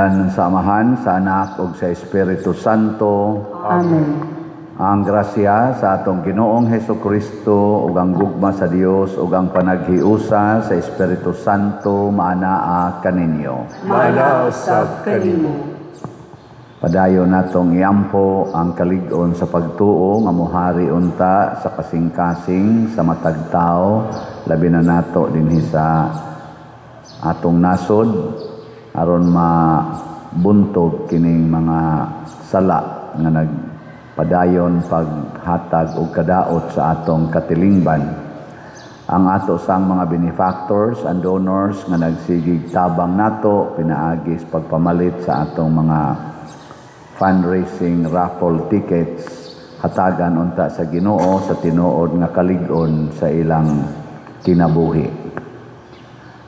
Sa ngalan sa Amahan, sa Anak ug sa Espiritu Santo. Amen. Ang grasya sa atong Ginoong Hesukristo ug ang gugma sa Dios ug ang panaghiusa sa Espiritu Santo maanaa kaninyo. Maanaa usab kanimo. Padayon natong iampo ang kalig-on sa pagtuo nga mohari unta sa kasing-kasing sa matag tawo, labi na nato dinhi sa atong nasod, aron mabuntog kining mga sala nga nagpadayon paghatag og kadaot sa atong katilingban. Ang ato sang mga benefactors and donors nga nagsigig tabang nato pinaagi sa pagpamalit sa atong mga fundraising raffle tickets, hatagan unta sa Ginoo sa tinuod nga kalig-on sa ilang kinabuhi.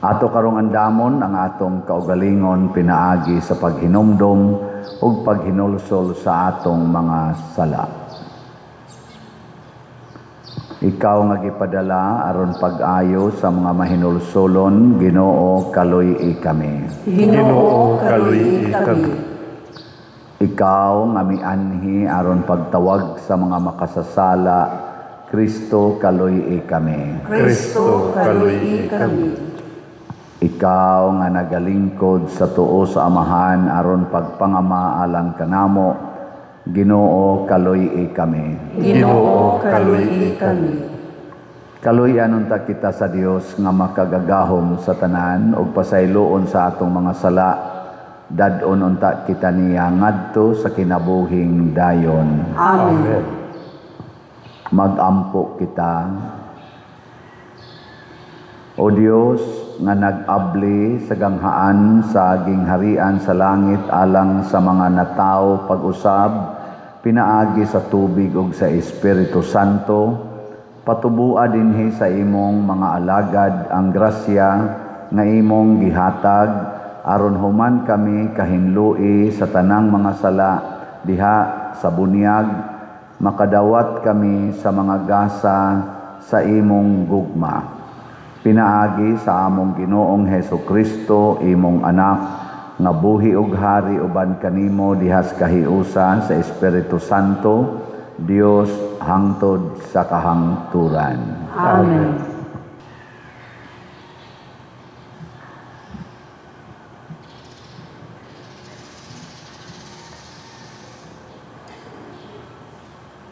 Ato karong andamon ang atong kaugalingon pinaagi sa paghinumdom ug paghinulsol sa atong mga sala. Ikaw nga gipadala aron pag-ayo sa mga mahinulsolon, Ginoo, kaluy-i kami. Ginoo, kaluy-i kami. Ikaw nga mianhi aron pagtawag sa mga makasasala, Kristo, kaluy-i kami. Kristo, kaluy-i kami. Ikaw nga nagalingkod sa tuo sa Amahan aron pagpangama alang kanamo, Ginoo, kaluy-i kami. Ginoo, kaluy-i kami. Kaluy-an unta kita sa Dios nga makagagahom sa tanan ug pasayloon sa atong mga sala. Dad-on unta kita niya ngadto sa kinabuhing dayon. Amen. Magampo kita. O Dios nga nag-abli sa ganghaan sa gingharian sa langit alang sa mga natawo pag-usab pinaagi sa tubig ug sa Espiritu Santo, patubua dinhi sa imong mga alagad ang grasya nga imong gihatag aron human kami kahinlui sa tanang mga sala diha sa bunyag, makadawat kami sa mga gasa sa imong gugma. Pinaagi sa among Ginoong Hesukristo, imong anak, nga buhi ug hari uban kanimo dihas kahiusan sa Espiritu Santo, Dios hangtod sa kahangturan. Amen.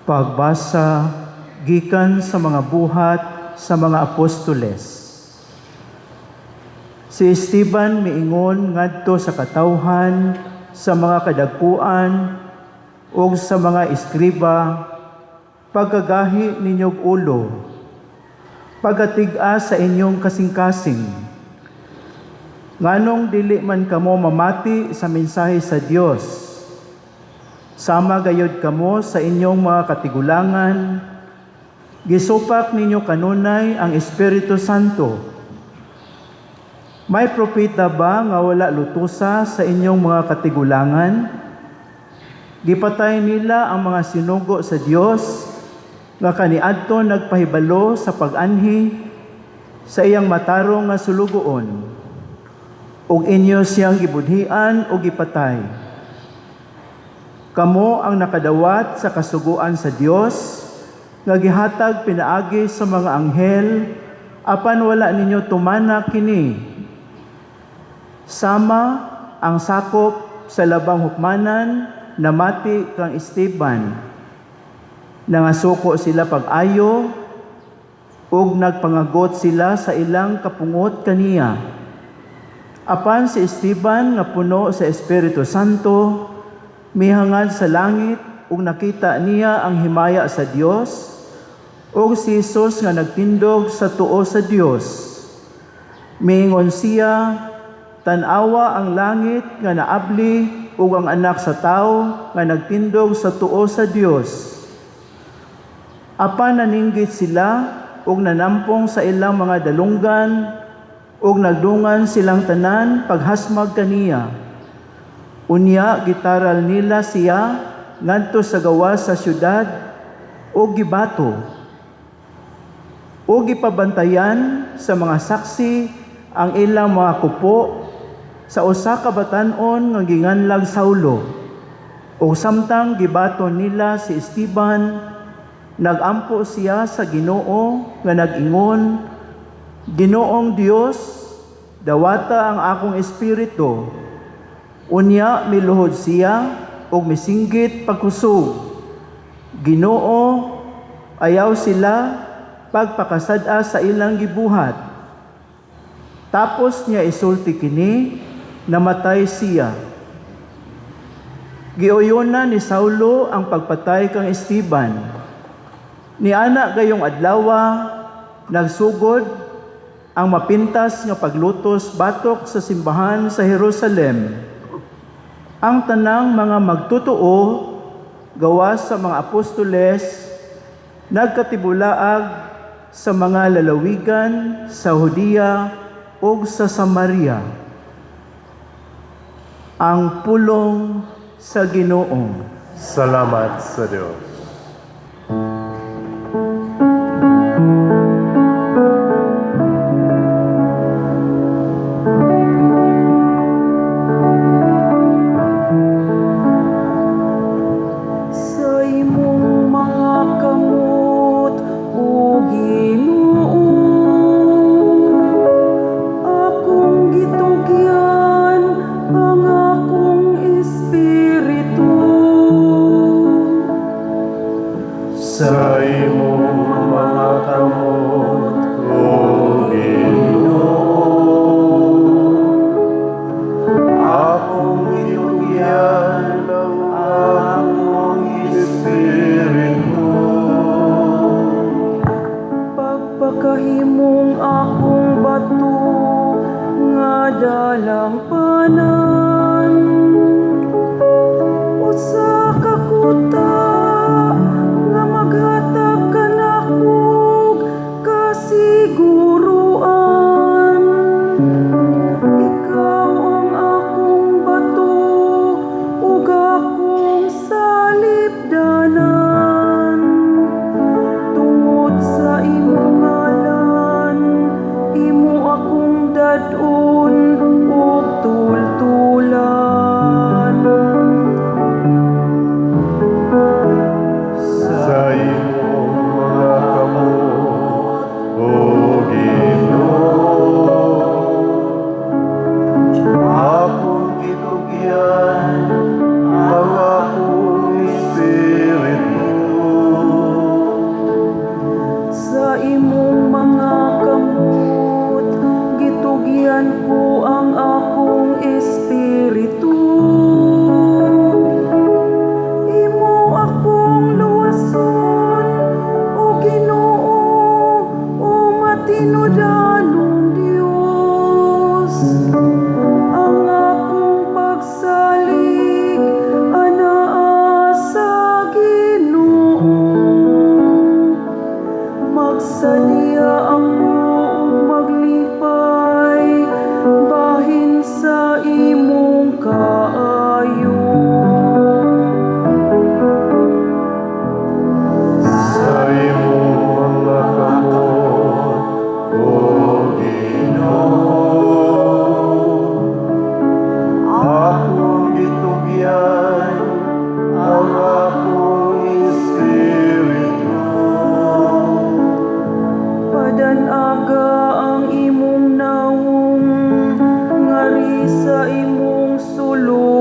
Pagbasa gikan sa mga buhat sa mga apostoles. Si Esteban miingon ngadto sa katawhan, sa mga kadagkuan ug sa mga eskriba, "Pagkagahi ninyog ulo, pagatig-a sa inyong kasing-kasing. Nganong dili man kamo mamati sa mensahe sa Dios? Sama gayod kamo sa inyong mga katigulangan, gisupak ninyo kanunay ang Espiritu Santo. May propeta ba nga wala lutusa sa inyong mga katigulangan? Gipatay nila ang mga sinugo sa Dios nga kaniadto nagpahibalo sa pag-anhi sa iyang matarong nga sulugoon, ug inyo siyang gibudhian o gipatay. Kamo ang nakadawat sa kasuguan sa Dios nga gihatag pinaagi sa mga anghel, apan wala ninyo tumana kini. Sama ang sakop sa labang hukmanan, namati kang Esteban. Nangasuko sila pag-ayo ug nagpangagot sila sa ilang kapungot kaniya. Apan si Esteban nga puno sa Espiritu Santo, mihangad sa langit ug nakita niya ang himaya sa Dios ug si Jesus nga nagtindog sa tuo sa Dios. Miingon siya, 'Tan-awa ang langit nga naabli ug ang Anak sa Tawo nga nagtindog sa tuo sa Dios." Apan naninggit sila ug nanampong sa ilang mga dalunggan ug nagdungan silang tanan paghasmag kaniya. Unya gitaral nila siya ngadto sa gawas sa syudad ug gibato ug gipabantayan sa mga saksi ang ilang mga kupo. sa usa ka batan-on nga ginganlag Saulo. Ug samtang gibaton nila si Esteban, nagampo siya sa Ginoo nga nag-ingon, "Ginoong Dios, dawata ang akong espiritu." Unya miluhod siya ug misinggit pagkusog, "Ginoo, ayaw sila pagpakasad-a sa ilang gibuhat." Tapos niya isulti kini, namatay siya. Giuyonan ni Saulo ang pagpatay kang Esteban. Niana gayong adlawa, nagsugod ang mapintas nga paglutos batok sa simbahan sa Jerusalem. Ang tanang mga magtotoo gawas sa mga apostoles nagkatibulaag sa mga lalawigan sa Judea ug sa Samaria. Ang pulong sa Ginoo. Salamat sa Diyos. Sa imong mga kamot, O Ginoo, akong gitugyan ang akong espiritu. Sa imong mga kamot, O Ginoo, akong gitugyan ang akong espiritu. Pagpakahimong akong bato nga dalangpanan, usa ka kuta nga maghatag kanakog kasiguruan. Ikaw ang akong bato ug akong salipdanan. Tungod sa imong ngalan, imo akong dad-on ug tultulan. Sa imong mga kamot, O Ginoo, akong gitugyan ang akong espiritu. Sa imong mga kamot, gitugyan ko ang akong espiritu. Imo akong luwason, O Ginoo, O matinud-anong Dios. Ang akong pagsalig anaa sa Ginoo. Magsadya ako ug maglipay bahin sa imong kaayo. Sa imong mga kamot, O Ginoo, akong gitugyan ang akong espiritu. Padan-aga ang imong nawong ngari sa imong sulod.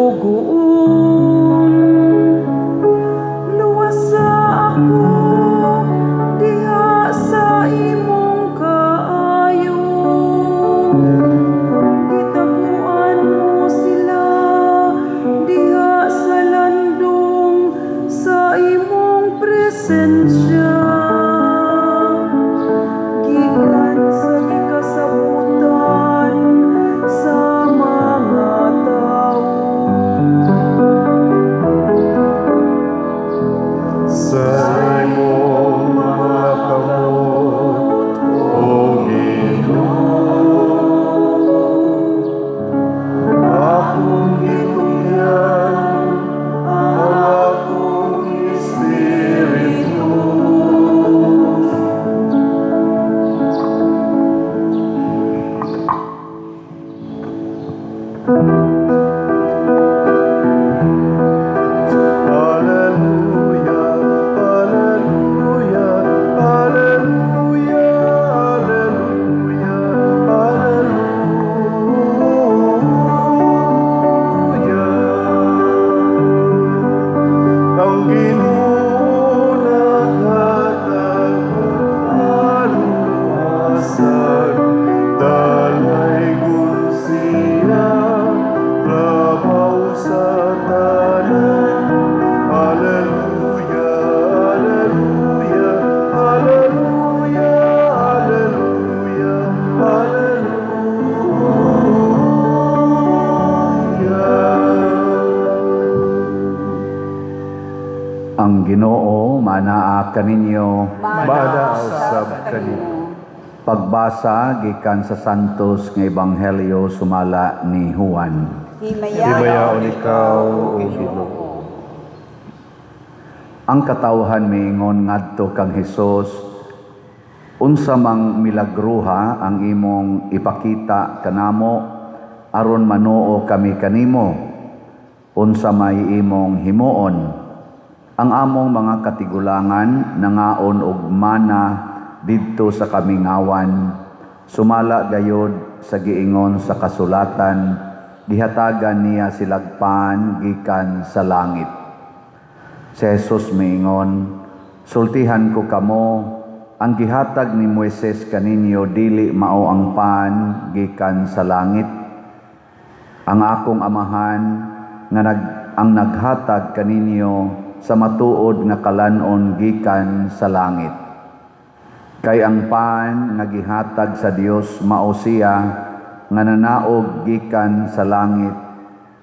kanimo. Pagbasa gikan sa Santos nga Ebanghelyo sumala ni Juan. Himayaon ikaw, O Ginoo. Ang katawhan miingon ngadto kang Hesus, unsa mang milagruha ang imong ipakita kanamo aron manuo kami kanimo? Unsa may imong himuon? Ang among mga katigulangan nangaon og mana didto sa kamingawan, sumala gayod sa giingon sa kasulatan, gihatagan niya silag pan gikan sa langit. Si Jesus miingon, sultihan ko kamo, ang gihatag ni Moises kaninyo dili mao ang pan gikan sa langit. Ang akong amahan nga ang naghatag kaninyo sa matuod nga kalan-on gikan sa langit. Kay ang pan nga gihatag sa Dios mao siya nga nanaog gikan sa langit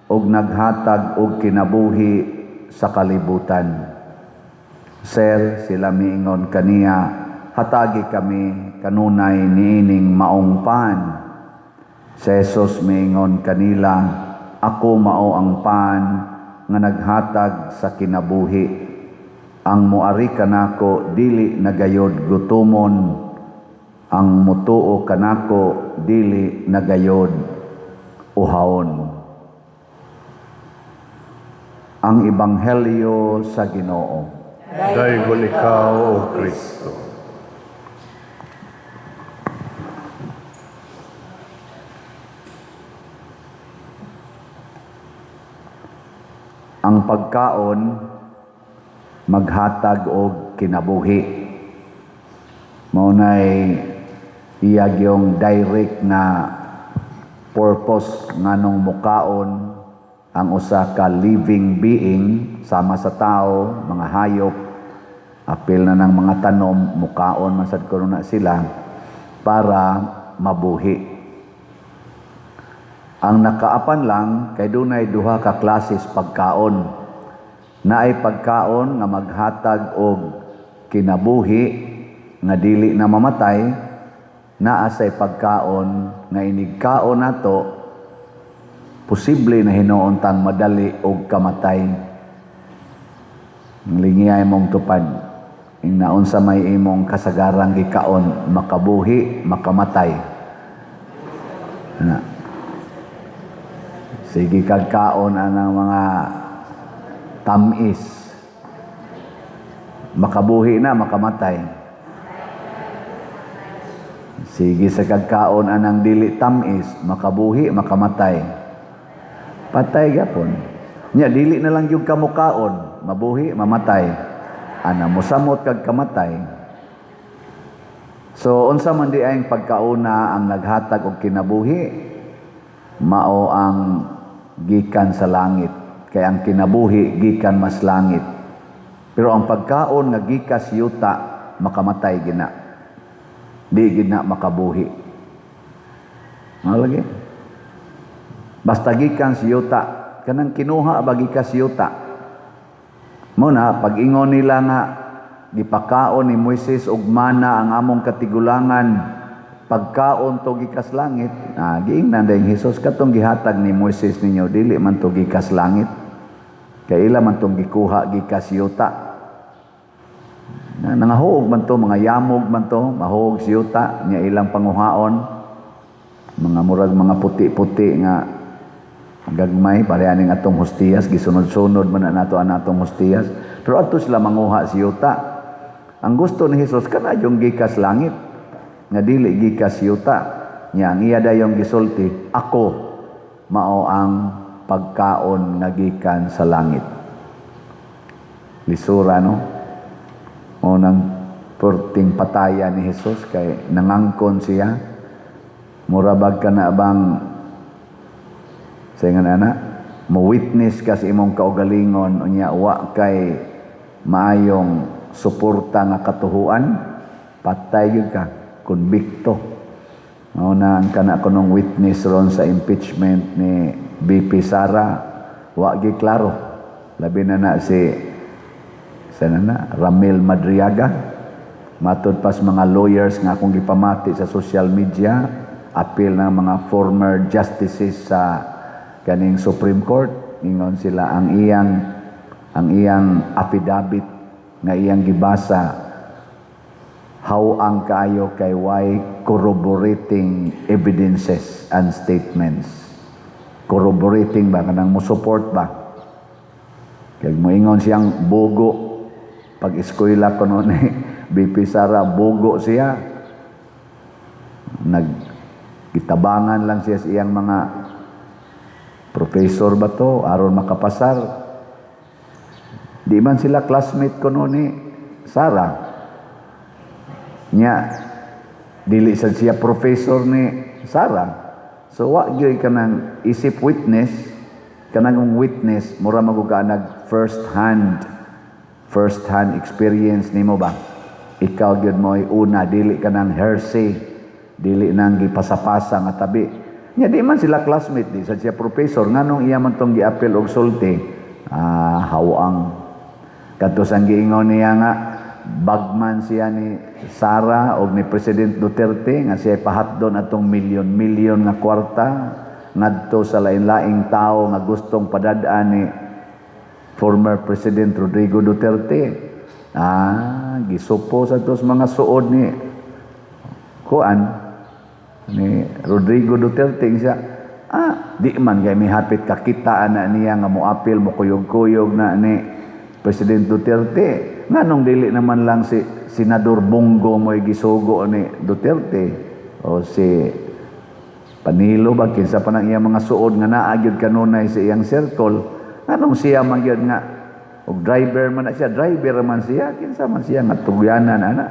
ug naghatag og kinabuhi sa kalibutan. Sir, sila miingon kaniya, hatagi kami kanunay niining maong pan. Si Jesus miingon kanila, ako mao ang pan nga naghatag sa kinabuhi. Ang muari kanako dili nagayod gutumon, ang mutuo kanako dili nagayod uhawon. Ang Ebanghelyo sa Ginoo. Daygon ikaw, O Kristo. Ang pagkaon maghatag og kinabuhi. Mao nay iya gyung direct na purpose nganong mukaon ang usa ka living being sama sa tao, mga hayop, apil na ng mga tanom, mukaon man sad kuno na sila para mabuhi. Ang nakaapan lang kay dunay duha ka klases pagkaon. Naay pagkaon nga maghatag og kinabuhi nga dili na mamatay, naa say pagkaon nga inigkaon nato posible na hinuon tang madali og kamatay. Lingiyay mong tupad, ing naunsa may imong kasagarang gikaon, makabuhi, makamatay. Na. Sige kag kaon anang mga tamis. Makabuhi na, makamatay. Sige sa kagkaon anang dili tamis, makabuhi, makamatay. Patay gapon. Nya dili na lang yung kamukaon, mabuhi, mamatay. Ana mosamot kag kamatay. So unsa man di ang pagkauna ang naghatag og kinabuhi, mao ang gikan sa langit. Kay ang kinabuhi gikan mas langit. Pero ang pagkaon nga gikas yuta, makamatay gina. Di gina makabuhi. Mao lagi. Basta gikan sa yuta, kanang kinuha ba gikas yuta. Mo na pag-ingon nila nga gipakaon ni Moises og mana ang among katigulangan, pagkaon to gikas langit, giingnan dayong Hesus katong gihatag ni Moises ninyo dili man to gikas langit. Kay ila man tong gikuha gikas yuta. Nangahuog man to, mga yamog man to, mahuog si yuta nya ilang panguhaon. Mga murag mga puti-puti nga gagmay, pareha ning atong hostiyas, gisunod-sunod man na nato ang atong hostiyas. Pero adto sila manguha si yuta. Ang gusto ni Hesus kana yung gikas langit, nga dili gikas yuta. Nya ang iya dayong gisulti, ako mao ang pagkaon nga gikan sa langit. Lisura, no? O nang perting pataya ni Hesus kay nangangkon siya. Mura bag ka na bang sa ingon ana, mo witness ka sa imong kaugalingon unya wa kay maayong suporta nga katuhuan, patay gyud ka, konbikto. Mao na ang kana kunong witness ron sa impeachment ni BP Sara, wa gi klaro. Labi na na si sana na Ramil Madriaga. Matud pas mga lawyers nga akong gipamati sa social media, apil ng mga former justices sa kaning Supreme Court, ingon sila ang iyang affidavit nga iyang gibasa, haw-ang kaayo kay way corroborating evidences and statements. Corroborating ba, kanang mo support ba? Kay moingon siyang bugo, pag eskwela ko noon ni VP Sara, bugo siya. Nag gitabangan lang siya sa iyang mga professor ba to aron makapasar. Di man sila classmate ko noon ni Sara. Nya dili sad siya professor ni Sara. So wa gyud kanang isip witness, kanang witness mura magud ka nag first hand experience nimo ba? Ikaw gyud mo'y una, dili ka nang hearsay, dili nang gipasapasa nga tabi. Nya di man sila classmate, di sad siya professor, nganong iya man tong giapil og sulti? Ah, haw-ang. Kadto sang giingon niya nga bagman siya ni Sara og ni President Duterte, nga siya pahatdon atong milyon-milyon nga kwarta ngadto sa lain-laing tao nga gustong padad-an ni former President Rodrigo Duterte. Ah, gisupo sa tos mga suod ni kuan ni Rodrigo Duterte siya. Ah, di man kay mihapit kakita na niya nga moapil, mokuyog-kuyog na ni President Duterte. Nganong dili naman lang si Senador Bong Go mo'y gisugo ni Duterte o si Panelo ba, kinsa pa nang iyang mga suod nga naa gyud kanunay sa iyang circle? Nganong siya man gyud nga og driver man na siya, driver man siya, kinsa man siya nga tugyanan ana?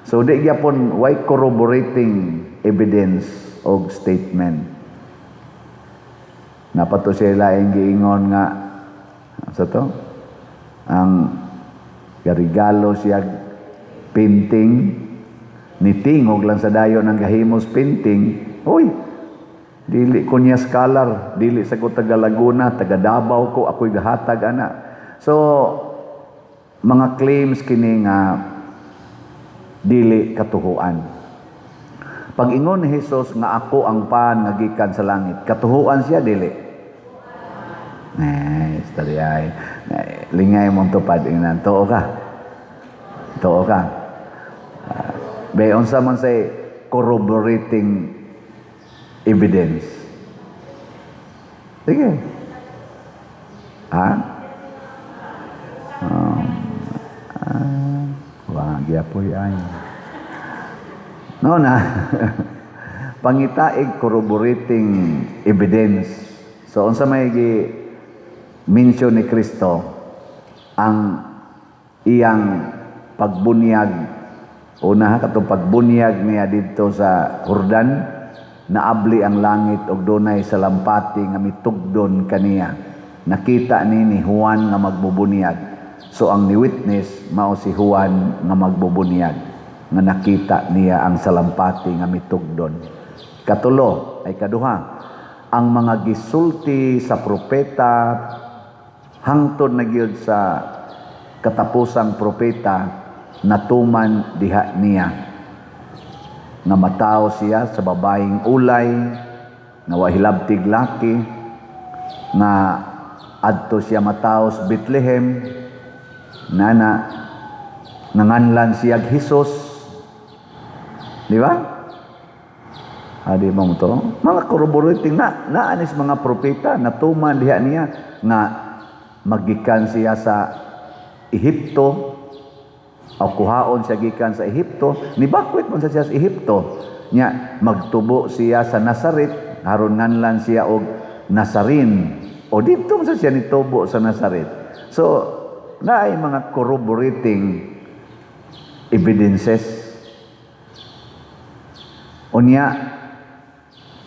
So di gyapon, way corroborating evidence og statement. Napato siya laing giingon nga sa to ang garigalo siya painting, nitingog lang sa dayon ang gahimos painting. Uy, dili ko niya scholar, dili sa ko taga Laguna, taga Davao ko, ako'y gahatag ana. So mga claims kini nga dili katuhuan. Pag ingon ni Jesus nga "Ako ang pan nga gikan sa langit," katuhuan siya, dili? Eh, istorya ay. Lingay mong tupad ingnan. Tuo ka. Tuo ka. Be, unsa man say corroborating evidence? Sige. Ha? Wa gyapoy ay. No na. Pangitaig corroborating evidence. So unsa may gi mention ni Kristo ang iyang pagbunyag una, katong pagbunyag niya didto sa Jordan, naabli ang langit og dunay salampati nga mitugdon kaniya. Nakita ni Juan nga magbubunyag. So ang ni witness mao si Juan nga magbubunyag nga nakita niya ang salampati nga mitugdon. Katulo ay kaduha, ang mga gisulti sa propeta hangtod na gyud sa katapusang propeta natuman diha niya, nga matawo siya sa babayeng ulay nga wa hilabtig laki, nga adto siya matawo sa Bethlehem, nana nanganlan siya Jesus, di ba? Adi mo to mga corroborating na naanis mga propeta natuman diha niya, nga magikan siya sa Ehipto o kuhaon siya gikan sa Ehipto, nibakwit man siya sa Ehipto. Nya magtubo siya sa Nazaret aron nganlan siya og Nazarene, o didto man siya nitubo sa Nazaret. So naay mga corroborating evidences. Unya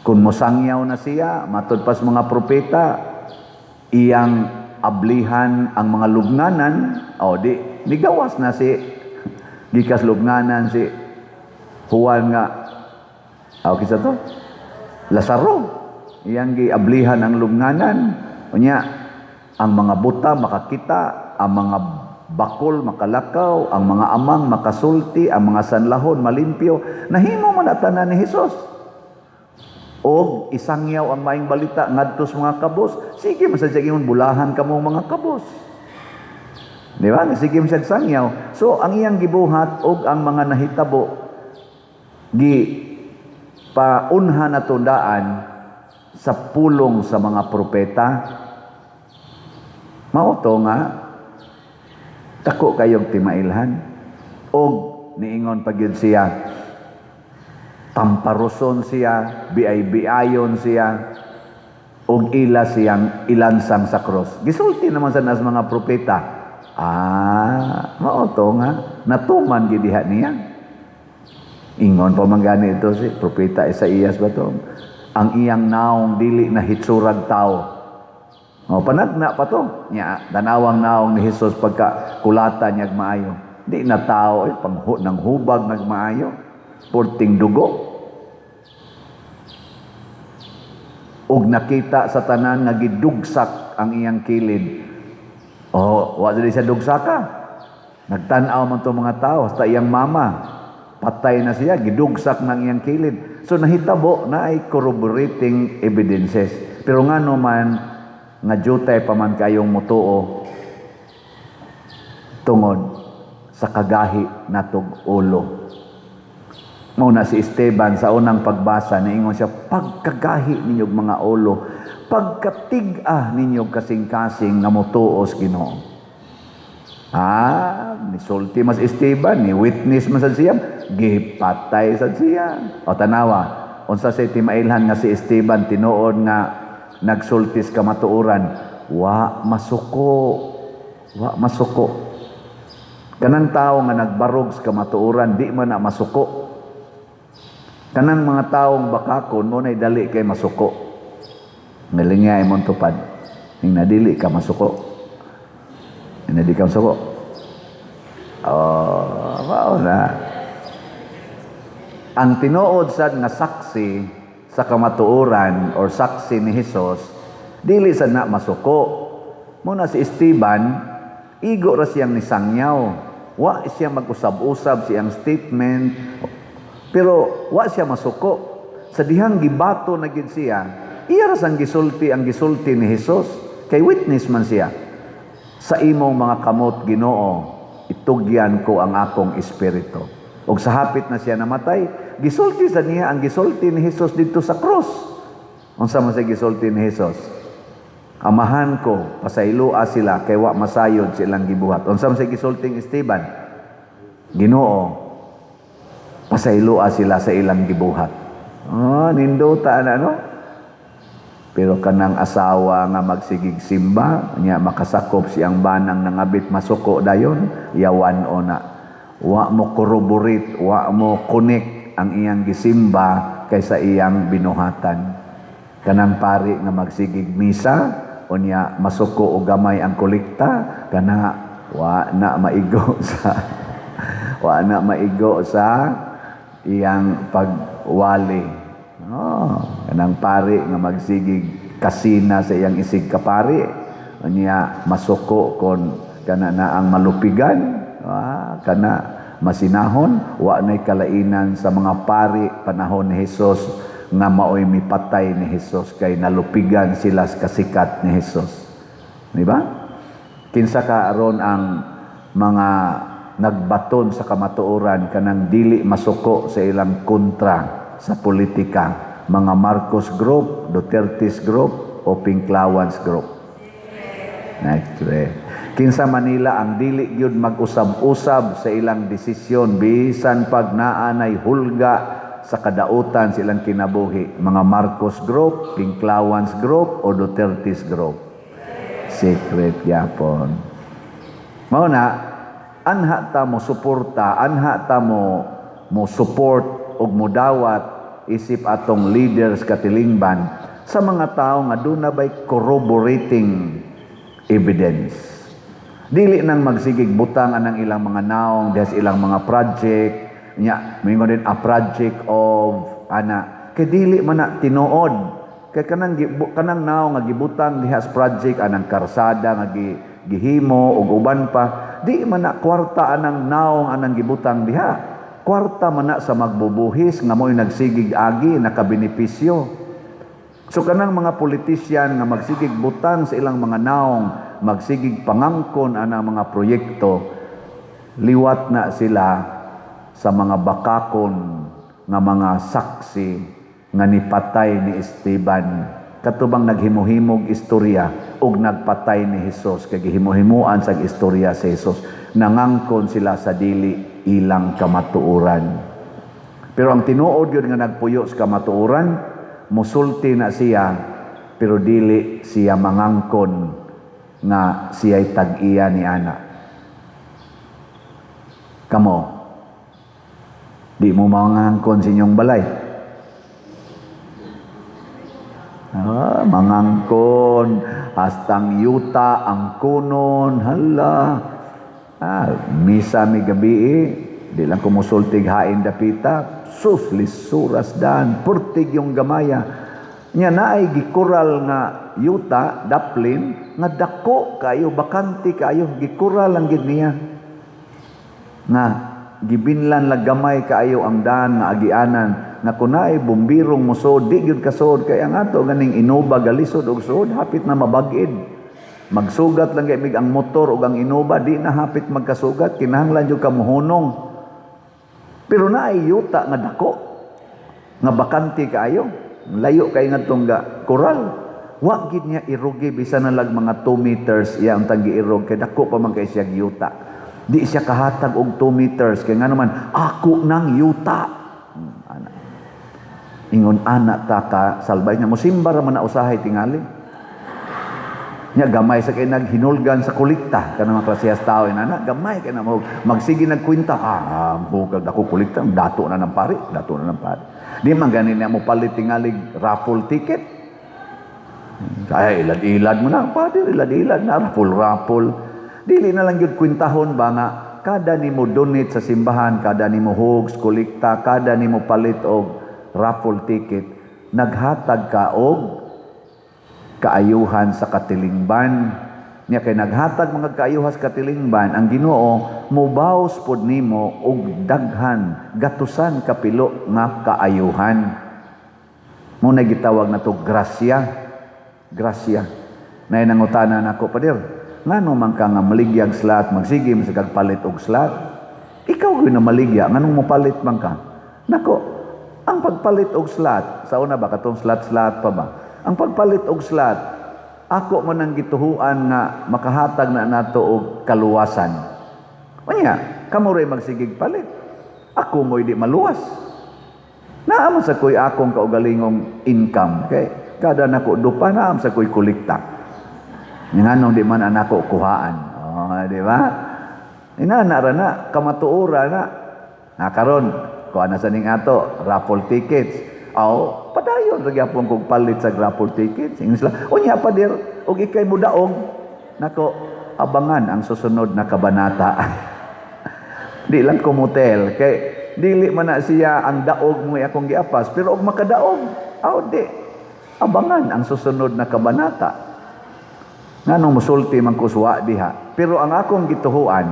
kung mosangyaw na siya, matud pas mga propeta, iyang ablihan ang mga lubnganan, o di nigawas na si gikas lubnganan si Juan nga, o kinsa to? Lazaro. Iyang giablihan ang lubnganan. Unya ang mga buta makakita, ang mga bakol makalakaw, ang mga amang makasulti, ang mga sanlahon malimpyo. Nahimo man na tanan ni Hesus. Og isangyaw ang maayong balita ngadto sa mga kabos. Sige man sad siya ingon, "Bulahan kamo, mga kabos." Di ba? Sige man siya sangyaw. So ang iyang gibuhat og ang mga nahitabo gi paunha na tundaan sa pulong sa mga propeta. Mao to nga dako kayong timailhan. Og niingon pa gyud siya, tamparuson siya, biay-biayon siya, ug ila siyang ilansang sa cross. Gisulti naman sa nas mga propeta. Ah, mao to nga natuman gid diha niya. Ingon pa man gani ito si Propeta Isaías ba to? Ang iyang naong dili na hitsurag tao. O, panagna pa to. Nya, tanawang naong ni Jesus pagka kulata niya maayo. Di na tao, eh, panghu, nang hubag nagmaayo. Purting dugo. Og nakita sa tanan nga gidugsak ang iyang kilid. Oh, wa dili siya dugsaka. Nagtan-aw man to mga tao, hasta iyang mama. Patay na siya, gidugsak ng iyang kilid. So nahitabo na ay corroborating evidences. Pero nga naman, nga jutay pa man kayong mutuo tungod sa kagahi natog ulo. Muna si Esteban sa unang pagbasa, niingon siya, "Pagkagahi ninyog mga ulo, pagkatig-a ninyog kasing-kasing nga mutuos Ginoo." Ah, nisulti mas Esteban, ni witness man sad siya, gipatay sad siya. O tanawa, unsa say timailhan nga si Esteban tinuod nga nagsultis kamatuoran, wa masuko, wa masuko. Kanang tao nga nagbarog sa kamatuoran, di man na masuko. Kanang mga taong bakakon mo na'y dali kay masuko. Ngalingay mong tupad. Ning nadili ka masuko. Ning nadili ka masuko. Oh, mao na. Ang tinuod sad nga saksi sa kamatuoran or saksi ni Hesus, dili sad na masuko. Muna si Esteban, igo ra siyang nisangyaw. Wa siya mag-usab-usab siyang statement. Pero wa siya masuko. Sa dihang gibato na gid siya, iya ra sang gisulti ang gisulti ni Hesus. Kay witness man siya. "Sa imong mga kamot, Ginoo, itugyan ko ang akong espiritu." Og sa hapit na siya namatay, gisulti sa niya ang gisulti ni Hesus didto sa krus. Unsa man siya gisulti ni Hesus? "Amahan ko, pasayloa sila kay wa masayod silang gibuhat." Unsa man siya gisulti ni Esteban? "Ginoo, pasayloa sila sa ilang gibuhat." Oh, nindota na, no? Pero kanang asawa nga magsigig simba, nya makasakop siyang banang nangabit, masuko dayon, yawan o na. Wa mo corroborate, wa mo connect ang iyang gisimba kaysa iyang binuhatan. Kanang pari nga magsigig misa, unya masuko og gamay ang kolekta, kana wa na maigo sa iyang pagwali. Oh, kanang pari nga magsigig kasina sa iyang isig kapari, unya masuko kon kana na ang malupigan, kana masinahon, wa nay kalainan sa mga pari panahon ni Hesus nga maoy mipatay ni Hesus kay nalupigan sila sa kasikat ni Hesus. Di ba? Kinsa ka aron ang mga nagbaton sa kamatuoran, kanang dili masuko sa ilang kontra sa politika? Mga Marcos Group, Duterte's Group o Pinklawans Group? Next. Kinsa Manila ang dili gyud mag-usab-usab sa ilang desisyon bisan pag naa nay hulga sa kadautan sa ilang kinabuhi? Mga Marcos Group, Pinklawans Group o Duterte's Group? Secret yapon. Mao na anha ta mo suporta, anha ta mo mo support og modawat isip atong leaders katilingban sa mga tao nga duna bay corroborating evidence. Dili nang magsigig butang anang ilang mga naong diha sa ilang mga project nya, moingon din a project of ana kay dili man na tinuod, kay kanang naong nga gibutang diha sa project anang karsada nga gihimo ug uban pa. Di man na kwarta anang naong anang gibutang diha. Kwarta man na sa magbubuhis nga mo'y nagsigig agi nakabenepisyo. So kanang mga politisyan nga magsigig butang sa ilang mga naong, magsigig pangangkon anang mga proyekto, liwat na sila sa mga bakakon nga mga saksi nga nipatay ni Esteban. Katubang naghimuhimog istorya ug nagpatay ni Hesus, kay gihimuhimuan sa istorya si Hesus, nangangkon sila sa dili ilang kamatuoran. Pero ang tinuod gyud nga nagpuyo sa kamatuoran, musulti na siya, pero dili siya mangangkon nga siya'y tag-iya ni ana. Kamo, di mo mangangkon sa inyong balay. Ah, mangangkon, hastang yuta ang kunon, hala. Ah, misa mi gabi eh, di lang kumusultig hain dapita, sus, lisuras dan, purtig yung gamaya. Nya naay gikural nga yuta, daplin, nga dako kayo, bakante kayo, gikural lang gid niya. Nga gibinlan lang gamay kaayo ang daan nga agianan, nga kunay bumbirong musod, di gyud kasod, kay ang ato ganing Innova galisod og suod, hapit na mabag-id. Magsugat lang kay mig ang motor ug ang Innova, di na hapit magkasugat, kinahanglan jud ka mohunong. Pero naay yuta nga dako, nga bakante kaayo, layo kay ngadtong ga koral. Wa gid niya irugi bisan na lag mga 2 meters iya ang tanggi-irog, kay dako pa man kay siya yuta. Di siya kahatag og 2 meters kay ngano man ako nang yuta. Ana. Ingon ana ta ka salbay niya, mosimba ra man na usahay tingali. Nya gamay sa kay naghinulgan sa kolekta kanang mga klasehas tao inana, gamay kay na mo magsige nagkwenta, hukag dako kolekta, dato na ng pari, dato na ng pari. Di man gani niya mo palit tingalig raffle ticket. Ay, ilad-ilad mo na, padre, ilad-ilad na, raffle-raffle. Dili na lang gyud kwintahon ba nga kada nimo donate sa simbahan, kada nimo hogs, kolekta, kada nimo palit og raffle ticket, naghatag ka og kaayuhan sa katilingban. Nya kay naghatag mga kaayuhan sa katilingban, ang Ginoo mobaws pod nimo og daghan, gatusan kapilo nga kaayuhan. Mo na gitawag nato grasya. Grasya. Nay nangutana nako, pader, ngano man ka nga maligyag slot, magsige man sa kag palit og slot? Ikaw gyud na maligya, nganong mopalit man ka? Nako, ang pagpalit og slot, sa una ba katong slot-slot pa ba? Ang pagpalit og slot, ako man ang gituhuan nga makahatag na nato og kaluwasan. Unya, kamo ray magsigig palit. Ako mo'y di maluwas. Naa man sa ko'y akong kaugalingong income. Kay kada nako dupa, naa man sa ko'y kolekta. Nganong di man anako kuhaan. Oh, di ba? Inana ra na, kamatuora na. Na karon, kuha na sa ning ato, raffle tickets. Aw, padayon ra gyapon kog palit sa raffle tickets. Ingon sila, unya pader, og ikay mudaog. Nako, abangan ang susunod na kabanata. Di lang kumotel kay dili man na siya ang daog mo akong giapas, pero og makadaog, aw di. Abangan ang susunod na kabanata. Nganong musulti man ko suwa diha. Pero ang akong gituhuan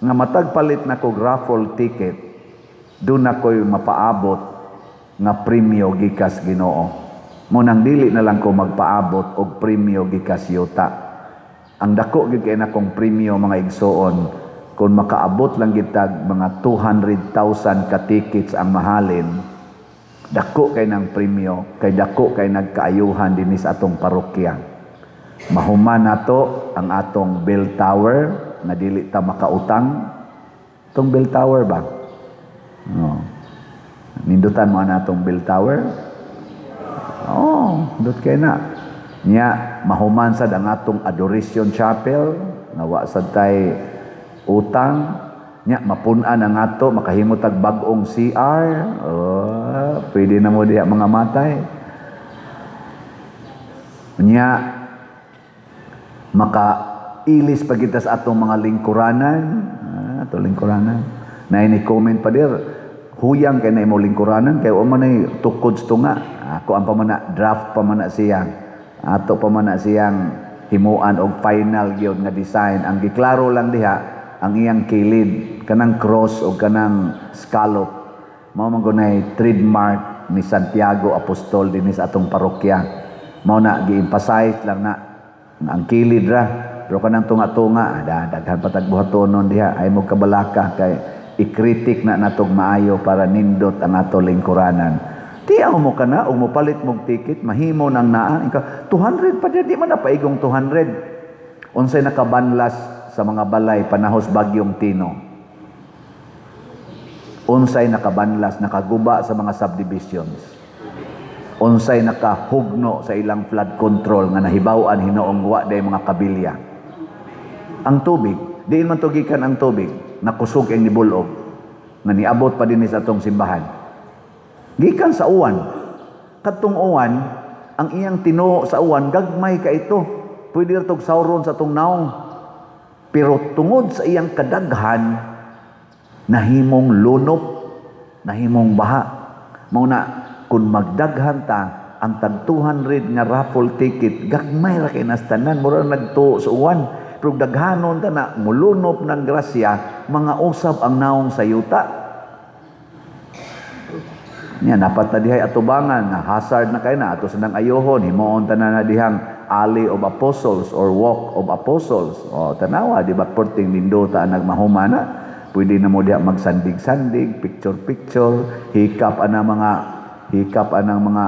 nga matag palit na kog raffle ticket, doon na ko'y mapaabot nga premyo gikas Ginoo. Mo nang dili na lang ko magpaabot og premyo gikas yuta. Ang dako gyud kay nakong premyo, mga igsoon, kung makaabot lang gitag mga 200,000 ka tickets ang mahalin, dako kay ng premyo, kay dako kay nagkaayuhan dinhi sa atong parokya. Mahuman nato ang atong bell tower nga dili ta makautang. Tong bell tower ba? No. Nindutan mo na atong bell tower? Oh, dot kay na. Nya mahuman sad ang atong Adoration Chapel nga wa sad tay utang. Nya mapun-an ang ato, makahimo tag bag-ong CR. Oh, pwede na mo diha mga matay. Nya makailis pa kita sa atong mga lingkuranan. Ah, ato lingkuranan. Na ini comment pa dir, huyang kay na imo lingkuranan kay wa man ay tukod sa tunga. Ako ang pamana, draft pa man na siya. Ato pa man na siyang himuan og final gyud nga design. Ang giklaro lang diha, Ang iyang kilid, kanang cross o kanang scallop, mao man gunay trademark ni Santiago Apostol dinhi sa atong parokya. Mao na gi-emphasize lang na ang kilid ra, pero kanang tunga-tunga da, daghan pa tag buhatonon diha. Ay mo kabalaka kay i-critic na natog maayo para nindot ang ato lingkuranan. Tiyaw mo kana ug mopalit mog ticket, mahimo nang naa ika 200 pa, di man na paigong 200. Unsay nakabanlas sa mga balay panahos bagyong Tino? Unsay nakabanlas, nakaguba sa mga subdivisions? Unsay nakahugno sa ilang flood control nga nahibaw-an hinoong wa day mga kabilya? Ang tubig. Diin man to gikan ang tubig? Nakusog ang nibulog nga niabot pa dinhi sa atong simbahan. Gikan sa uwan. Kadtong uwan, ang iyang tinuo sa uwan gagmay ka ito. Pwede ra tog sawron sa atong naong. Pero tungod sa iyang kadaghan, nahimong lunop, nahimong baha. Mao na kung magdaghan ta, ang tag 200 nga raffle ticket, gagmay ra kay nastanan, mura nagtuo sa uwan. Pero daghanon ta na, mulunop ng grasya, mga usab ang naong sa yuta. Nya dapat ta dihay atubangan nga hazard na kay na ato sa nang ayohon, himuon ta na dihang Alley of Apostles or Walk of Apostles. O tanawa, di ba, perting nindota ang nagmahuma na. Pwede na mo diha magsandig-sandig, picture-picture, hikap anang mga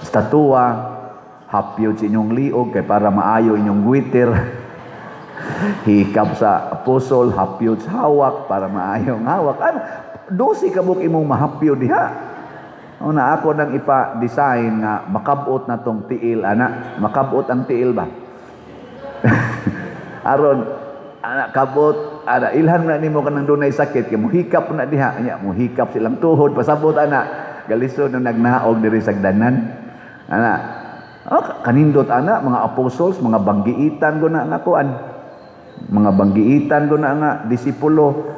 statua, hapyod sa inyong liog kay para maayo inyong gwiter. Hikap sa apostol, hapyod sa hawak para maayo ang hawak. Ano, 12 ka buok imong mahapyo diha. O na ako nang ipa-design nga makabot na tong tiil ana, makabot ang tiil ba? Aron ana kabot ana, ilhan na nimo kanang dunay sakit kay mohikap na diha nya, mohikap silang tuhod, pasabot ana, galisod nang nagnaog diri sa sagdanan ana. Oh, kanindot ana mga apostles, mga banggiitan go na nga kuan, mga banggiitan go na nga disipulo,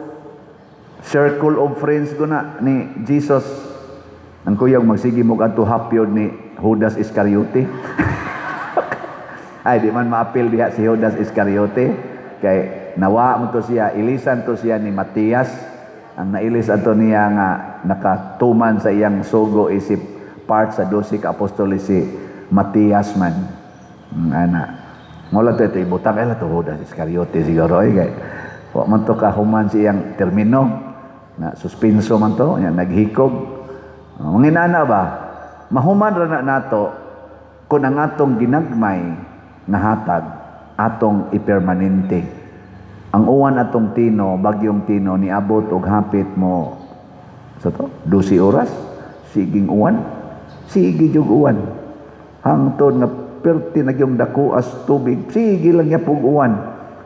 circle of friends go na ni Jesus. Ang kuyog magsige mo adto hapyod ni Judas Iscariote. Ay, di man maapil diha si Judas Iscariote kay nawa mo to siya, ilisan to siya ni Matias. Ang nailis ato niya nga nakatuman sa iyang sugo isip part sa 12 ka apostoles si Matias man. Ana. Mola to ito ibutang ay to Judas Iscariote siguro ay kay wa man to kahuman sa iyang termino na suspenso man to nya naghikog. Oh, mga inana ba, mahuman ra na nato kung ang atong ginagmay nga hatag atong ipermanente. Ang uwan atong Tino, bagyong Tino, niabot og hapit mo sa to 12 oras siging uwan, sige jug uwan hangtod nga perti na gyung dakuas tubig, sige lang niya pug uwan.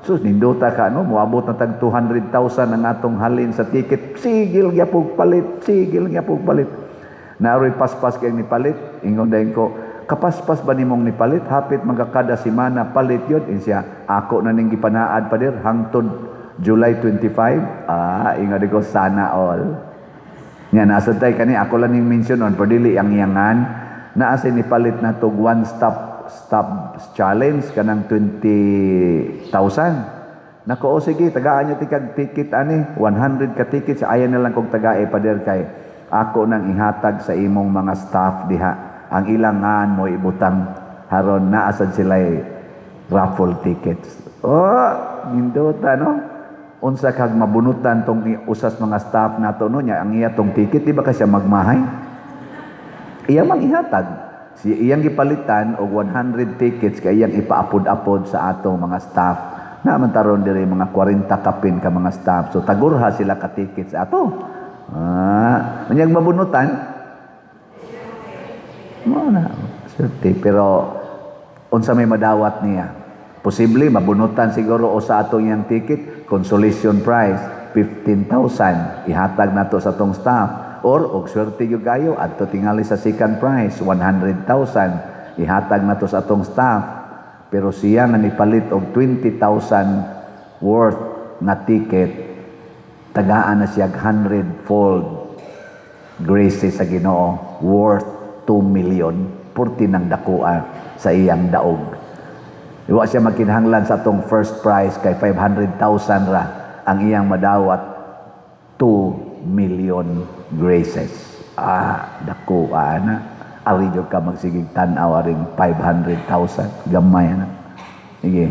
Sus, nindota ka no, moabot na tag 200,000 ang atong halin sa ticket, sige lang niya pug palit, sige lang niya pug palit. Naroy paspas kay nipalit, ingon dayon ko, "Kapaspas ba nimong nipalit? Hapit magkakada semana palit yun." Insiya, "Ako na ning gipanaad, pader, hangtod July 25." Ah, ingon ko, "Sana all." Nya nasa tay kani ako lang ning mention on, pero dili ang iyangan. Naa say nipalit na tog one stop stop challenge kanang 20,000. Nako, o sige, tagaan niyo tikag ticket ani, 100 ka ticket, sa ayan na lang kog tagae, pader, kay ako nang ihatag sa imong mga staff diha. Ang ilangan mo ibutang haron naa sad sila raffle tickets. Oh, nindota no? Unsa kag mabunutan tong usas mga staff nato no nya ang iya tong ticket, di ba ka siya magmahay? Iya mang ihatag. Si iyang gipalitan og 100 tickets kay iyang ipaapod-apod sa atong mga staff. Na man taron diri mga 40 kapin ka mga staff. So tagurha sila ka tickets ato. Ah, unyag mabunutan. Mo na, swerte. Pero unsa may madawat niya? Posible mabunutan siguro o sa atong iyang ticket, consolation prize 15,000 ihatag nato sa atong staff, or og swerte gyud kayo adto tingali sa second prize, 100,000 ihatag nato sa atong staff. Pero siya nga nipalit og 20,000 worth nga ticket, tagaan na siya 100 fold grace sa Ginoo, worth 2 million, purti ng dakua sa iyang daog. Wa siya magkinahanglan sa atong first prize kay 500,000 ra ang iyang madawat, 2 million graces. Ah, dako ana. Ari jud ka magsigig tan-aw aring 500,000. Gamay na. Sige,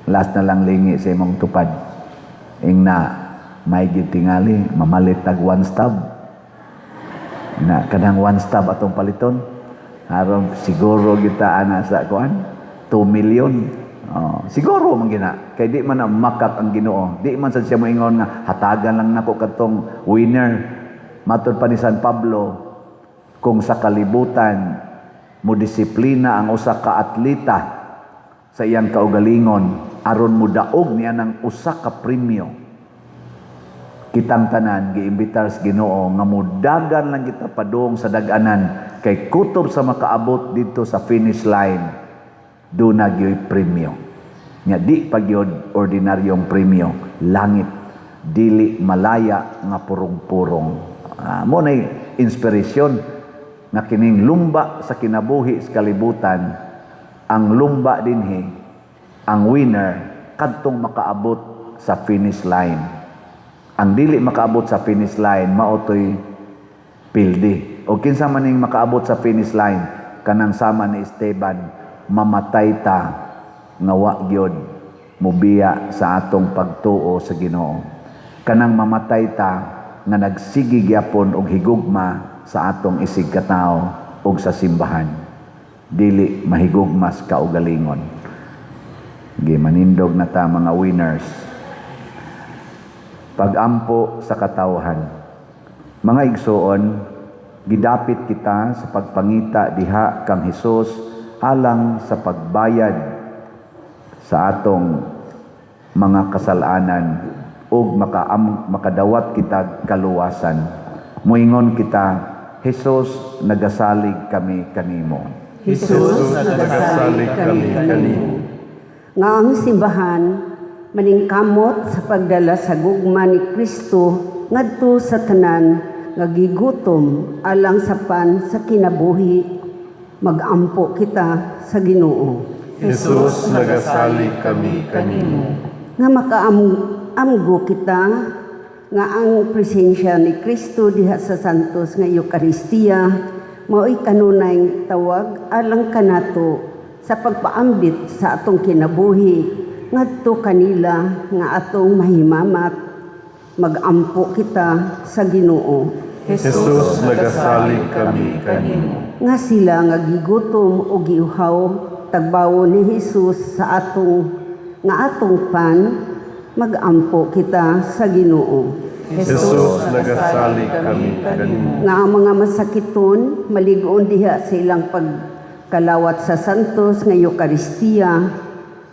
last na lang lingi sa imong tupad. Ingna, may tingali, mamalit tag one stop. Na kanang one stop atong paliton. Aron siguro kita ana sa kuan 2 million. Oh, siguro man gina kay di man na makak ang Ginoo. Di man sad siya moingon nga hatagan lang nako katong winner. Matud pa ni San Pablo, kung sa kalibutan mo disiplina ang usa ka atleta sa iyang kaugalingon aron modaog niya ng usa ka premyo, kitang tanan giimbitar sa Ginoo nga mudagan lang kita padung sa dag-anan kay kutob sa makaabot didto sa finish line, duna gyoy premyo. Nya di pa gyud ordinaryong premyo, langit, dili malaya nga purong-purong. Mo nay inspirasyon nga kining lumba sa kinabuhi sa kalibutan, ang lumba dinhi, ang winner kadtong makaabot sa finish line. Ang dili makaabot sa finish line, mao toy pildi. O kinsa man ning makaabot sa finish line? Kanang sama ni Esteban, mamatay ta nga wa gyud mubiya sa atong pagtuo sa Ginoo. Kanang mamatay ta nga nagsige gyapon og higugma sa atong isig katawo ug sa simbahan. Dili mahigugmas kaugalingon. Gimanindog na ta, mga winners. Pagampo sa katawhan. Mga igsoon, gidapit kita sa pagpangita diha kang Hesus alang sa pagbayad sa atong mga kasalanan ug makadawat kita kaluwasan. Moingon kita, "Hesus, nagasalig kami kanimo." Jesus, nagasalig kami kanimo. Nga ang simbahan maningkamot sa pagdala sa gugma ni Kristo ngadto sa tanan nga gigutom alang sa pan sa kinabuhi, magampo kita sa Ginoo. Jesus, nagasalig kami kanimo. Nga makaamgo kita nga ang presensya ni Kristo diha sa Santos nga Eukaristiya mao'y kanunay tawag alang kanato sa pagpaambit sa atong kinabuhi ngadto kanila nga atong mahimamat, magampo kita sa Ginoo. Jesus, nagasalig kami kanimo. Nga sila nga gigutom o giuhaw tagbawo ni Hesus sa atong nga atong pan, magampo kita sa Ginoo. Jesus, nagasalig kami kanimo. Nga ang mga masakiton maligoon diha sa ilang pagkalawat sa Santos nga Eukaristiya,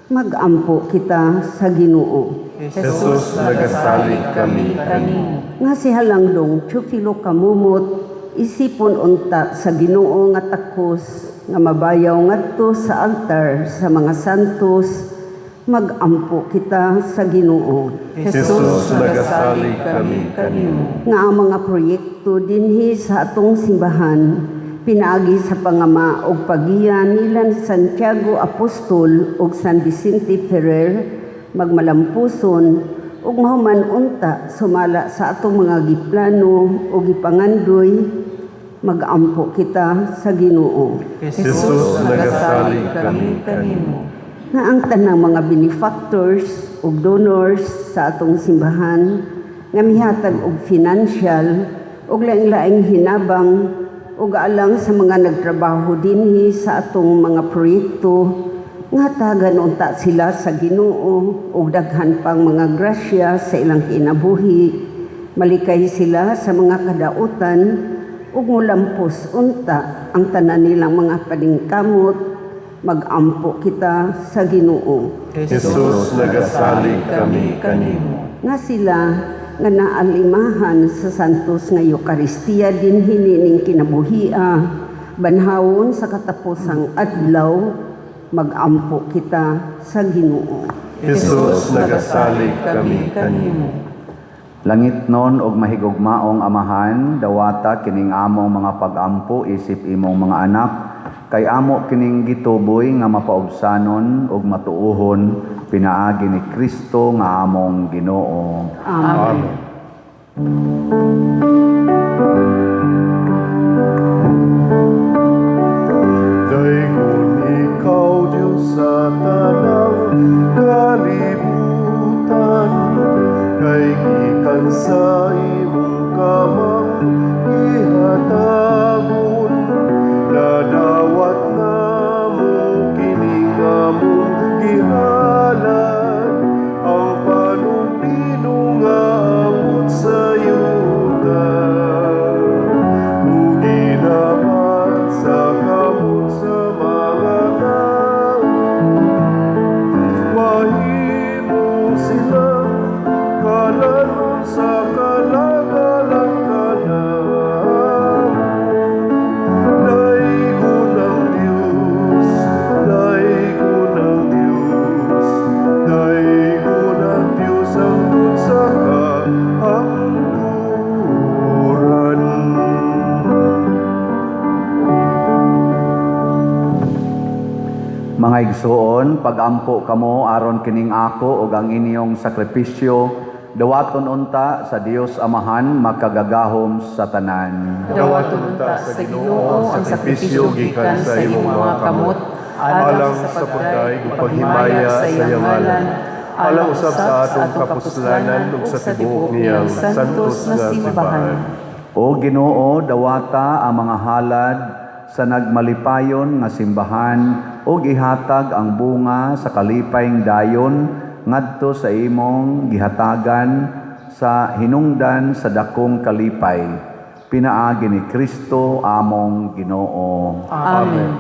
magampo kita sa Ginoo. Jesus, nagasalig kami kanimo. Nga si Halangdong Teofilo Camomot isipon unta sa Ginoo nga takos nga mabayaw ngadto sa altar sa mga santos, magampo kita sa Ginoo. Jesus, nagasalig kami kanimo. Nga ang mga proyekto dinhi sa atong simbahan pinaagi sa pangama og pagiya nila ni Santiago Apostol ug San Vicente Ferrer magmalampuson ug mahuman unta sumala sa atong mga giplano o gipangandoy, magampo kita sa Ginoo. Jesus, nagasalig kami kanimo. Nga ang tanang mga benefactors ug donors sa atong simbahan nga mihatag og financial ug laing-laing hinabang ug alang sa mga nagtrabaho dinhi sa atong mga proyekto, nga tagan unta sila sa Ginoo ug daghan pang mga grasya sa ilang kinabuhi, malikay sila sa mga kadautan ug mulampos unta ang tanan nilang mga paningkamot, magampo kita sa Ginoo. Jesus, nagasalig kami kanimo. Nga sila nga naalimahan sa Santos nga Eukaristiya dinhi ning kinabuhia banhawon sa katapusang adlaw, magampo kita sa Ginoo. Jesus, nagasalig kami kanimo. Langitnon og mahigugmaong Amahan, dawata kining among mga pagampo isip imong mga anak. kay amo kining gituboy nga mapaubsanon ug matuohon pinaagi ni Kristo nga among Ginoo. Amen. Daygon ikaw, Diyos, sa tanang kalibutan, kay gikan sa imong kamang gihatagon, nadawat namo kining among gihalad, ang panulbino nga abot sa yuta. Ug ginabat sa kamot sa mga tao, mahimo silang kalanon sa kalagalang kanamo. Daygon ang Diyos, daygon ang Diyos, daygon ang Diyos hangtod sa kahangturan. Mga igsuon, pagampo kamo aron kining ako ug ang inyong sakripisyo dawaton unta sa Dios Amahan makagagahom sa tanan. Dawaton unta sa Ginoo ang sakripisyo gikan sa imong mga kamot, alang sa pagdaig ug paghimaya sa iyang ngalan, alang usab sa atong kapuslanan ug sa tibuok niyang santos nga simbahan. O Ginoo, dawata ang mga halad sa nagmalipayon nga simbahan ug ihatag ang bunga sa kalipayng dayon ngadto sa imong gihatagan sa hinungdan sa dakong kalipay, pinaagi ni Kristo among Ginoo. Amen.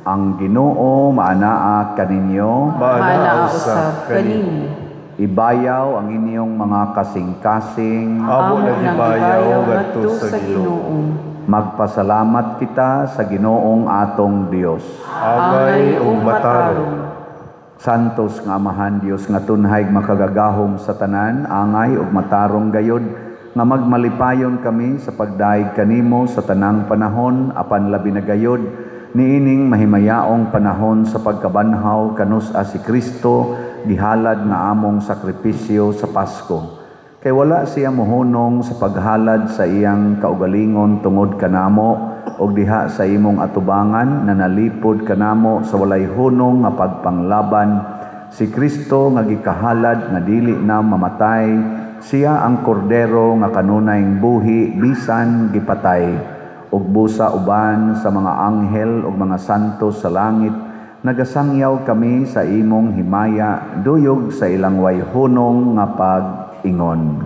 Ang Ginoo maanaa kaninyo. Maanaa usab kanimo. Ibayaw ang inyong mga kasing-kasing. Amo nang ibayaw ngadto sa Ginoo. Magpasalamat kita sa Ginoong atong Dios. Angay ug matarong. Santos nga Amahan, Dios nga tunhay makagagahom sa tanan, angay ug matarong gayod nga magmalipayon kami sa pagdayeg kanimo sa tanang panahon, apan labi na gayod niining mahimayaong panahon sa pagkabanhaw kanus-a si Kristo gihalad nga among sakripisyo sa Pasko. Kay wala siya mohunong sa paghalad sa iyang kaugalingon tungod kanamo og diha sa imong atubangan na nalipod kanamo sa walay hunong nga pagpanglaban. Si Kristo nga gikahalad nga dili na mamatay, siya ang kordero nga kanunayng buhi bisan gipatay. Ug busa uban sa mga anghel ug mga santo sa langit, nagasangyaw kami sa imong himaya duyog sa ilang way hunong nga pag-ingon.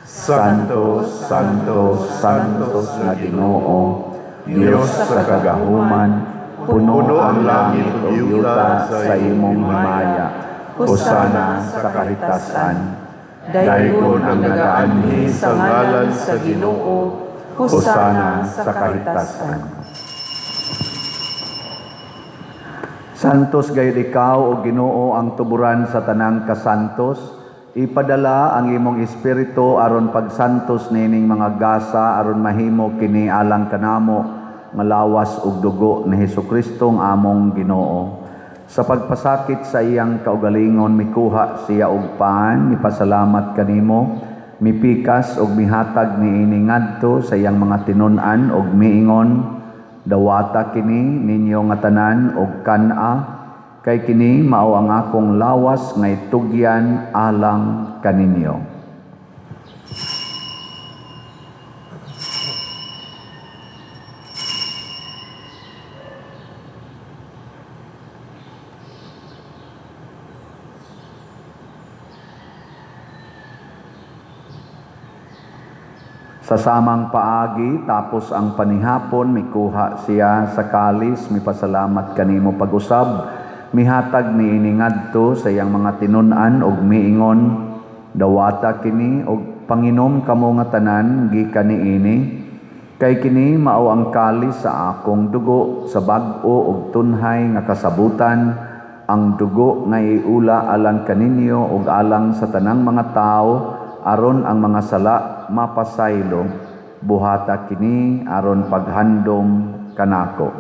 Santo, Santo, Santos nga Ginoo, Dios sa kagahuman, puno ang langit ug yuta sa imong himaya. Hosana sa kahitasan. Daygon ang nagaanhi sa ngalan sa Ginoo, Hosana sa kahitasan. Santos gayud ikaw o Ginoo ang tuburan sa tanang kasantos. Ipadala ang imong espiritu aron pagsantos nining mga gasa aron mahimo kini alang kanamo nga lawas ug dugo ni Hesukristo ang among Ginoo. Sa pagpasakit sa iyang kaugalingon mikuha siya og pan, mipasalamat kanimo, mipikas ug mihatag niini ngadto sa iyang mga tinun-an ug miingon, dawata kini ninyo nga tanan og kan-a, kay kini mao ang akong lawas nga itugyan alang kaninyo. Sa samang paagi, tapos ang panihapon, mikuha siya sa kalis, mipasalamat kanimo pag-usab, mihatag niini ngadto sa iyang mga tinun-an og miingon, dawata kini og panginom kamo nga tanan gikan niini, kay kini mao ang kalis sa akong dugo sa bag-o og tunhay nga kasabutan, ang dugo nga iula alang kaninyo og alang sa tanang mga tawo aron ang mga sala mapasaylo. Buhata kini aron paghandom kanako.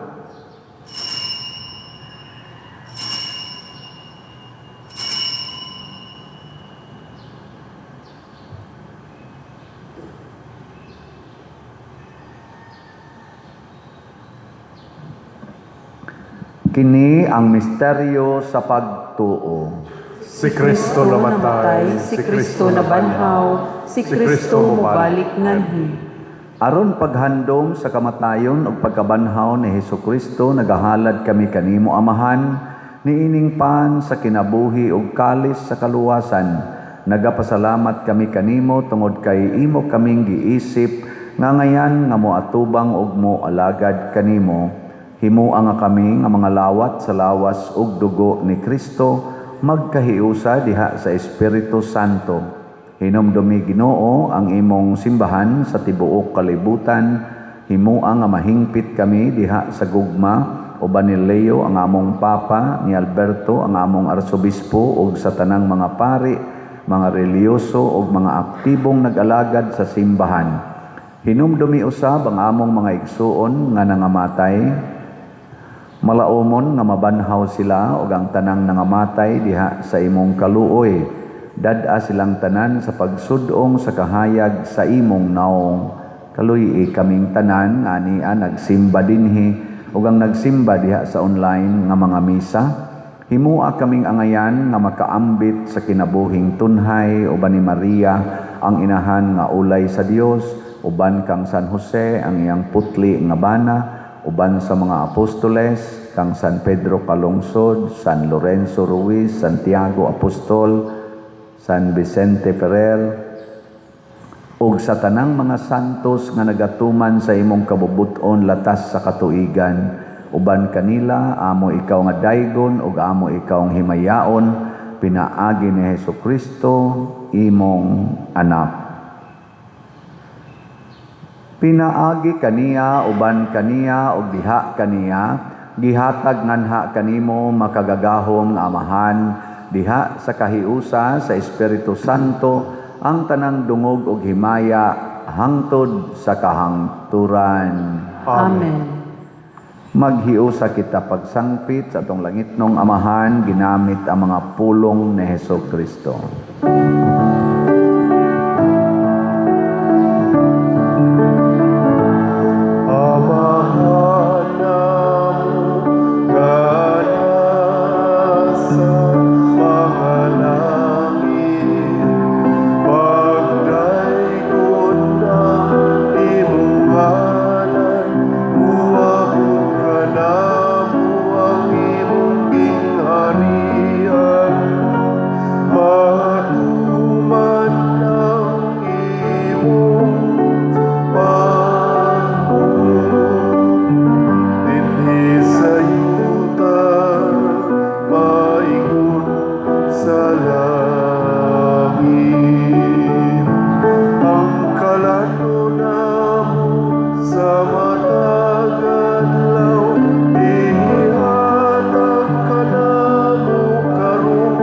Kini ang misteryo sa pagtuo. Si Kristo namatay, si Kristo nabanhaw, si Kristo mobalik nganhi. Aron paghandom sa kamatayon ug pagkabanhaw ni Hesukristo, nagahalad kami kanimo, Amahan, niining pan sa kinabuhi ug kalis sa kaluwasan. Nagapasalamat kami kanimo tungod kay imo kaming giisip nga ngayan nga moatubang ug moalagad kanimo. Himoa nga kami nga mga lawat sa lawas ug dugo ni Kristo magkahiusa diha sa Espiritu Santo. Hinumdumi, Ginoo, ang imong simbahan sa tibuok kalibutan. Himoa nga mahingpit kami diha sa gugma uban ni Leo ang among Papa, ni Alberto ang among Arsobispo ug sa tanang mga pari, mga relihiyoso ug mga aktibong nag-alagad sa simbahan. Hinumdumi usab ang among mga igsuon nga nangamatay. Malaumon nga mabanhaw sila ug ang tanang nangamatay diha sa imong kaluoy. Dad-a silang tanan sa pagsud-ong sa kahayag sa imong naong. Kaluy-i kaming tanan nga ania nagsimba dinhi ug ang nagsimba diha sa online nga mga misa. Himoa kaming angayan nga makaambit sa kinabuhing tunhay uban ni Maria ang inahan nga ulay sa Dios, uban kang San Jose ang iyang putli nga bana, uban sa mga apostoles, kang San Pedro Calungsod, San Lorenzo Ruiz, Santiago Apostol, San Vicente Ferrer, ug sa tanang mga santos nga nagatuman sa imong kabubut-on latas sa katuigan. Uban kanila amo ikaw nga daygon ug amo ikaw ang himayaon pinaagi ni Hesukristo, imong anak. Pinaagi kaniya, uban kaniya ug diha kaniya, gihatag nganha kanimo, makagagahom nga Amahan, diha sa kahiusa sa Espiritu Santo, ang tanang dungog ug himaya hangtod sa kahangturan. Amen. Maghiusa kita pagsangpit sa atong langitnong Amahan ginamit ang mga pulong ni Heso Kristo. Amahan namo nga nasa mga langit, pagdaygon ang imong ngalan, muabot kanamo ang imong gingharian, matuman ang imong pagbuot dinhi sa yuta maingon sa langit. Ang kalan-on namo sa matag adlaw ihatag kanamo karong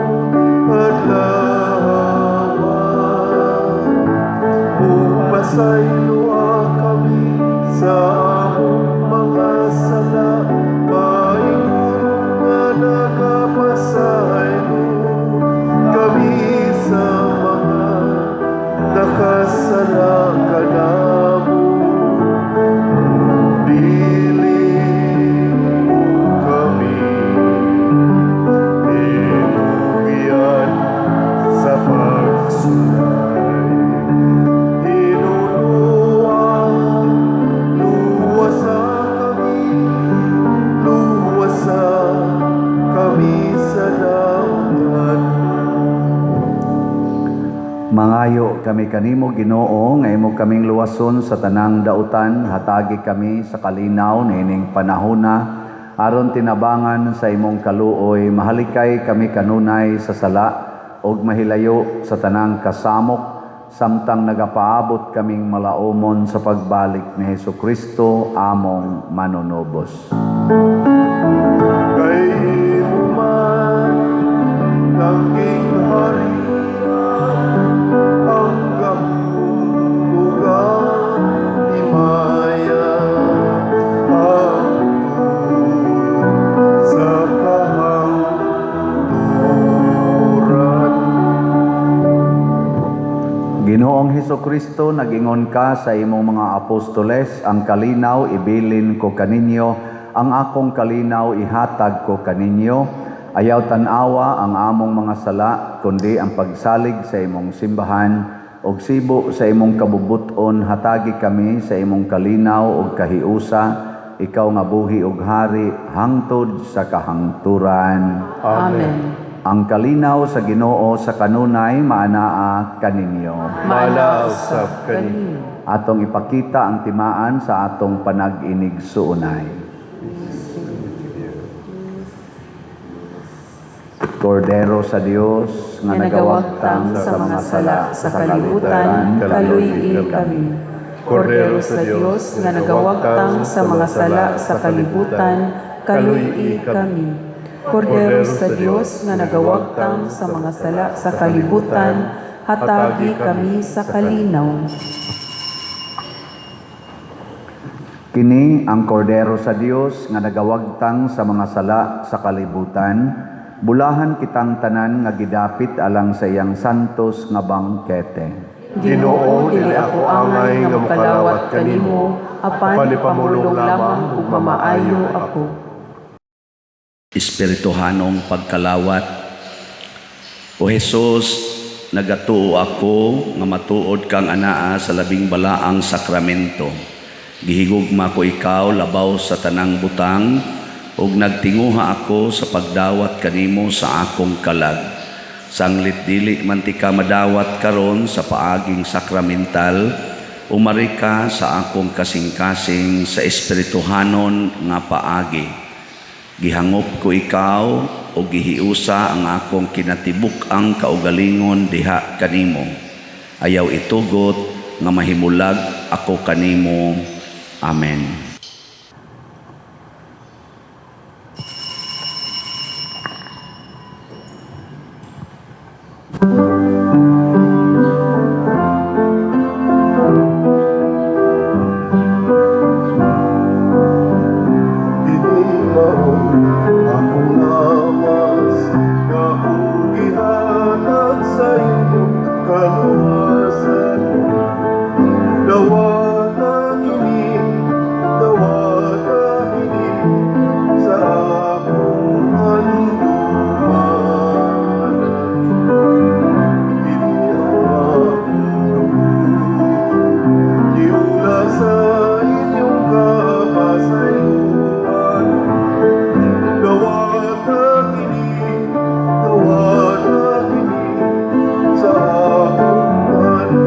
adlaw. Ug pasayloa kami sa among mga sala, maingon nga nagapasaylo kami sa mga nakasala kanamo. Dili mo kami itugyan sa pagsulay. Hinuluan, luwasa kami, luwasa kami sa dautan. Mangayo kami kanimo, Ginoo, nga imo kaming luwason sa tanang dautan. Hatagi kami sa kalinaw niining panahona aron tinabangan sa imong kaluoy mahalikay kami kanunay sa sala ug mahilayo sa tanang kasamok samtang nagapaabot kaming malaumon sa pagbalik ni Hesukristo among manunubos. Kay imo man ang gingharian, ang gahom ug ang himaya, hangtod sa kahangturan. Ginoong Hesukristo, nagingon ka sa imong mga apostoles, "Ang kalinaw ibilin ko kaninyo, Ang akong kalinaw ihatag ko kaninyo. Ayaw tan-awa ang among mga sala, kundi ang pagsalig sa imong simbahan ug sibo sa imong kabubut-on, hatagi kami sa imong kalinaw ug kahiusa, ikaw nga buhi ug hari hangtod sa kahangturan. Amen. Ang kalinaw sa Ginoo sa kanunay maanaa kaninyo. Maanaa usab kaninyo. Atong ipakita ang timaan sa atong panag-inigsuonay. Kordero sa Dios nga nagawagtang sa mga sala sa kalibutan, kaluy-i kami. Kordero sa Dios nga nagawagtang sa mga sala sa kalibutan, kaluy-i kami. Kordero sa Dios nga nagawagtang sa mga sala sa kalibutan, hatagi kami sa kalinaw. Kini ang kordero sa Dios nga nagawagtang sa mga sala sa kalibutan. Bulahan kitang tanan nga gidapit alang sa iyang santos nga bangkete. Ginoo, dili ako angay nga mokalawat kanimo, apan ipamulong lamang ug mamaayo ako. Espirituhanong pagkalawat. O Hesus, nagatuo ako nga matuod kang anaa sa labing balaang sakramento. Gihigugma ko ikaw labaw sa tanang butang, ug nagtinguha ako sa pagdawat kanimo sa akong kalag. Sanglit dili man ti ka madawat karon sa paaging sakramental, umari ka sa akong kasing-kasing sa espirituhanon nga paagi. Gihangop ko ikaw o gihiusa ang akong kinatibuk-ang kaugalingon diha kanimo. Ayaw itugot nga mahimulag ako kanimo. Amen. Kini mao akong lawas nga akong gihatag sa inyong kaluwasan. Dawata kini, dawata kini sa akong handumanan. Kini ang akong dugo, giula sa inyong kapasayloan. Dawata kini, dawata kini sa akong handumanan.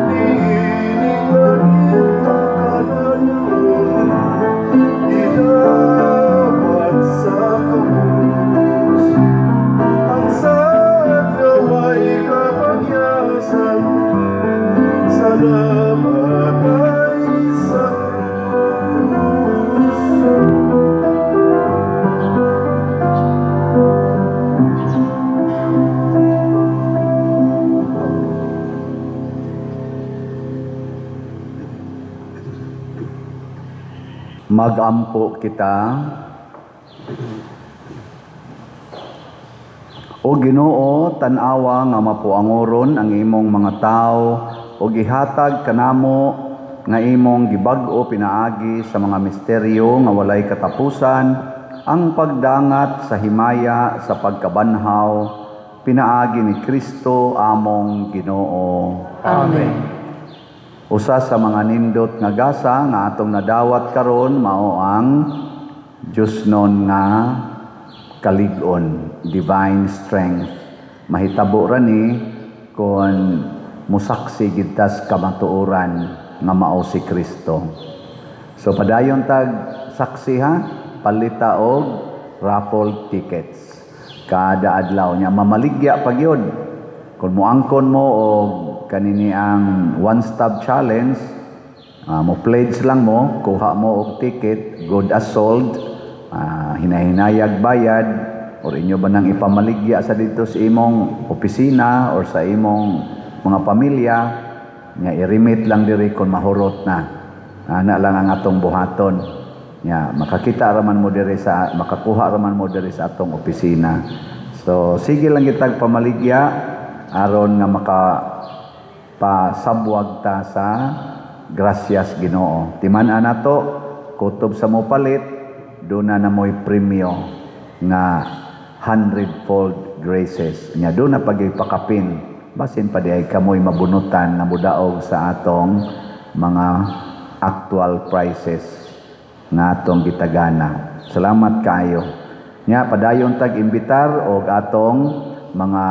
Niining langit nga kalanuon, gidawat sa krus. Ang saad nga way kapagyasan, sa namatay sa krus. Magampo kita. O Ginoo, tan-awa nga mapuangoron ang imong mga tawo o gihatag kanamo nga imong gibag-o pinaagi sa mga misteryo nga walay katapusan ang pagdangat sa himaya sa pagkabanhaw pinaagi ni Kristo among Ginoo. Amen. Usa sa mga nindot nga gasa nga atong nadawat karon mao ang Diyosnon nga kalig-on, divine strength. Mahitabo ra ni kon musaksi gid tas kamatuoran nga mao si Kristo. So padayon tag saksi ha, palita og raffle tickets. Kada adlaw niya mamaligya pag yun. Kung muangkon mo og kanini ang one-stop challenge, mo pledge lang mo, kuha mo og ticket, good as sold, hinahinayag bayad, or inyo ba nang ipamaligya sa dito sa imong opisina or sa imong mga pamilya, nga i-remit lang diri kung mahurot na. Ana lang ang atong buhaton. Nya makakita raman mo diri sa, makakuha raman mo diri sa atong opisina. So sige lang kitag pamaligya aron nga maka Pasabwag ta sa grasyas Ginoo. Timan-an nato, kutob sa mopalit, duna na mo'y premyo nga hundredfold graces. Nya duna pag pakapin, basin pa diay kamoy mabunutan nga mudaog sa atong mga actual prices nga atong gitagana. Salamat kaayo. Nya padayon tag imbitar og atong mga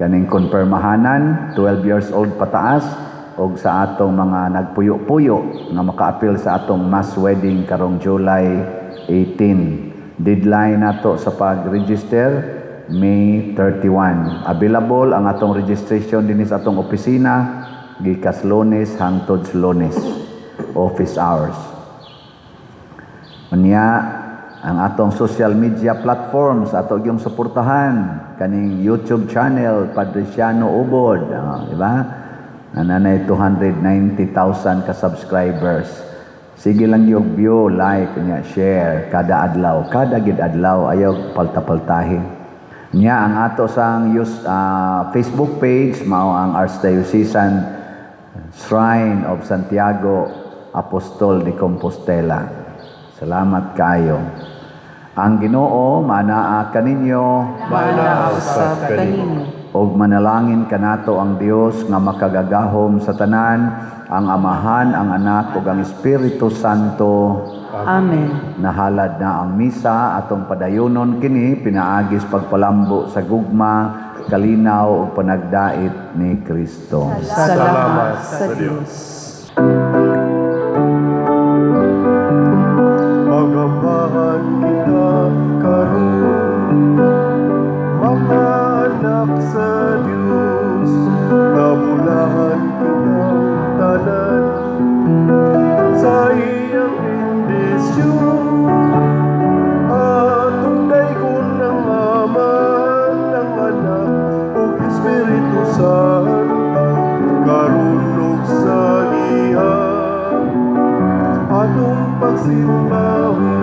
kaning konpirmahanan 12 years old pataas og sa atong mga nagpuyo-puyo nga makaapil sa atong mass wedding karong July 18. Deadline nato sa pag-register May 31. Available ang atong registration dinhi sa atong opisina gikas Lunes hangtod sa Lunes, office hours. Unya, ang atong social media platforms ato gyung suportahan kaning YouTube channel Padre Siano Ubod, di ba? Nananay 290,000 ka subscribers. Sige lang yung view, like, nya, share kada adlaw, kada gid adlaw, ayaw palta-paltahin. Nya ang ato sang Facebook page mao ang Archdiocesan Shrine of Santiago Apostol de Compostela. Salamat kaayo. Ang Ginoo manaa kaninyo. Manaa usab kanimo. Ug manalangin kanato ang Dios nga makagagahom sa tanan, ang Amahan, ang Anak ug ang Espiritu Santo. Amen. Nahalad na ang misa, atong padayonon kini pinaagis pagpalambo sa gugma, kalinaw ug panagdait ni Kristo. Salamat sa Dios. Magambahan kita karon, mga anak sa Dios, nabulahan kitang tanan sa iyang bendisyon. Atong daygon ang Amahan, ang Anak ug Espiritu Santo, karon ug sa giha atong pagsimbahon.